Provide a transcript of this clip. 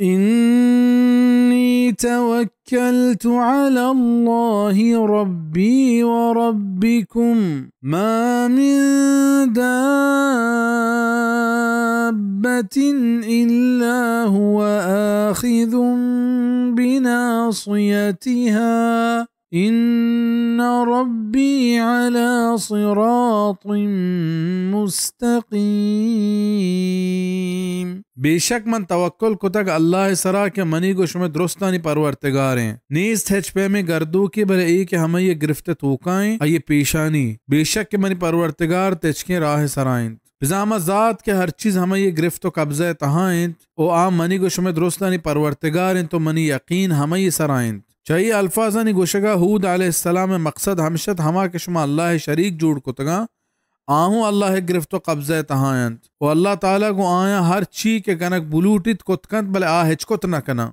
إني توكلت على الله ربي وربكم، ما من دابة إلا هو آخذ بناصيتها، إن ربي على صراط مستقيم. بے شک من توکل کتگ اللہ ءِ سرا کہ منی گوں شمئے درستانی پرورتگار ایں۔ نیست ہچ پیمیں گردوکے بلے اے کہ ہمائی ءِ گرفت ءِ توکا ایں، آئی ءِ پیشانی۔ بے شک کہ منی پرورتگار تچکیں راہ ءِ سرا اِنت۔ بزاں ہما ذات کہ ہر چیز ہمائی ءِ گرفت ءُ قبضہ ءِ تہا اِنت ءُ آ منی گوں شمئے درستانی پرورتگار اِنت ءُ منی یقین ہمائی ءِ سرا اِنت۔ چہ اے الفاظانی گوشگ ءَ ہود علیہ السلام ءِ مقصد ہمش اَت، ہما کہ شما اللہ ءَ شریک جوڑ کتگ اَنت، آ ہوں اللہ ءِ گرفت ءُ قبضہ ءِ تہا اَنت ءُ اللہ تعالیٰ گوں آیاں ہر چی کہ کنگ بلوٹیت کت کنت، بلے آ ہچ کت نہ کناں۔